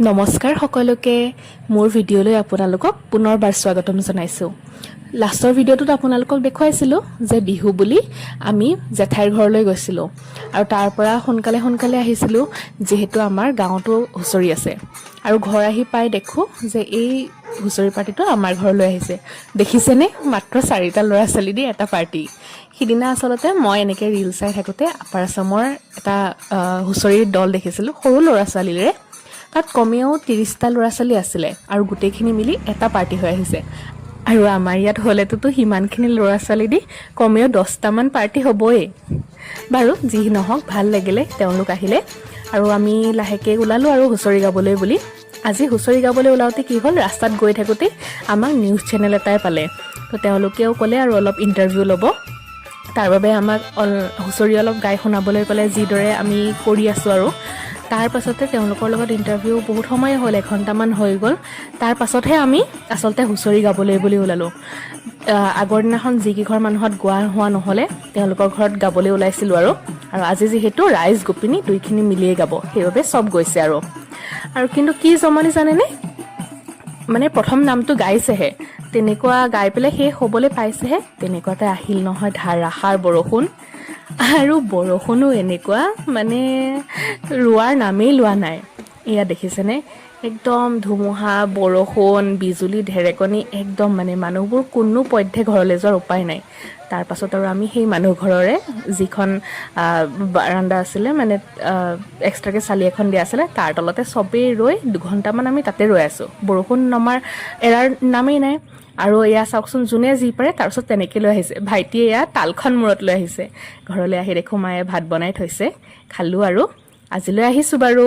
নমস্কাৰ সকলোকে, মোৰ ভিডিঅ'লৈ আপোনালোকক পুনৰবাৰ স্বাগতম জনাইছোঁ। লাষ্টৰ ভিডিঅ'টোত আপোনালোকক দেখুৱাইছিলোঁ যে বিহু বুলি আমি জেঠাইৰ ঘৰলৈ গৈছিলোঁ আৰু তাৰ পৰা সোনকালে সোনকালে আহিছিলোঁ, যিহেতু আমাৰ গাঁৱতো হুঁচৰি আছে। আৰু ঘৰ আহি পাই দেখোঁ যে এই হুঁচৰি পাৰ্টিটো আমাৰ ঘৰলৈ আহিছে। দেখিছেনে, মাত্ৰ চাৰিটা ল'ৰা ছোৱালী দি এটা পাৰ্টি। সিদিনা আচলতে মই এনেকৈ ৰিল চাই থাকোঁতে আপাৰ আছামৰ এটা হুঁচৰিৰ দল দেখিছিলোঁ, সৰু ল'ৰা ছোৱালীৰে। তাত কমেও 30টা ল'ৰা ছোৱালী আছিলে আৰু গোটেইখিনি মিলি এটা পাৰ্টি হৈ আহিছে। আৰু আমাৰ ইয়াত হ'লেতোতো সিমানখিনি ল'ৰা ছোৱালী দি কমেও 10টামান পাৰ্টি হ'বই। বাৰু যি নহওক, ভাল লাগিলে তেওঁলোক আহিলে। আৰু আমি লাহেকৈ ওলালোঁ আৰু হুঁচৰি গাবলৈ বুলি। আজি হুঁচৰি গাবলৈ ওলাওঁতে কি হ'ল, ৰাস্তাত গৈ থাকোঁতে আমাক নিউজ চেনেল এটাই পালে। তো তেওঁলোকেও ক'লে আৰু অলপ ইণ্টাৰভিউ ল'ব, তাৰ বাবে আমাক হুঁচৰি অলপ গাই শুনাবলৈ ক'লে, যিদৰে আমি কৰি আছোঁ। আৰু তাৰ পাছতে তেওঁলোকৰ লগত ইণ্টাৰভিউ বহুত সময় হ'ল, এঘণ্টামান হৈ গ'ল। তাৰ পাছতহে আমি আচলতে হুঁচৰি গাবলৈ বুলি ওলালোঁ। আগৰ দিনাখন যিকেইঘৰ মানুহত গোৱা হোৱা নহ'লে, তেওঁলোকৰ ঘৰত গাবলৈ ওলাইছিলোঁ। আৰু আৰু আজি যিহেতু ৰাইজ, গোপিনী দুইখিনি মিলিয়ে গাব, সেইবাবে চব গৈছে। আৰু আৰু কিন্তু কি জমনি জানেনে, মানে প্ৰথম নামটো গাইছেহে, তেনেকুৱা গাই পেলাই শেষ হ'বলৈ পাইছেহে, তেনেকুৱাতে আহিল নহয় ধাৰাসাৰ বৰষুণ। আৰু বৰষুণো এনেকুৱা, মানে ৰোৱাৰ নামেই লোৱা নাই। এয়া দেখিছেনে, একদম ধুমুহা, বৰষুণ, বিজুলী, ঢেৰেকনি, একদম মানে মানুহবোৰ কোনো পধ্যে ঘৰলৈ যোৱাৰ উপায় নাই। তাৰ পাছত আৰু আমি সেই মানুহ ঘৰৰে যিখন বাৰাণ্ডা আছিলে, মানে এক্সট্ৰাকৈ চালি এখন দিয়া আছিলে, তাৰ তলতে চবেই ৰৈ 2 ঘণ্টামান আমি তাতে ৰৈ আছোঁ। বৰষুণ নমাৰ এৰাৰ নামেই নাই। আৰু এয়া চাওকচোন, যোনে যি পাৰে তাৰপিছত তেনেকৈ লৈ আহিছে। ভাইটিয়ে এয়া তালখন মূৰত লৈ আহিছে। ঘৰলৈ আহি দেখোঁ মায়ে ভাত বনাই থৈছে। খালোঁ আৰু আজিলৈ আহিছোঁ বাৰু।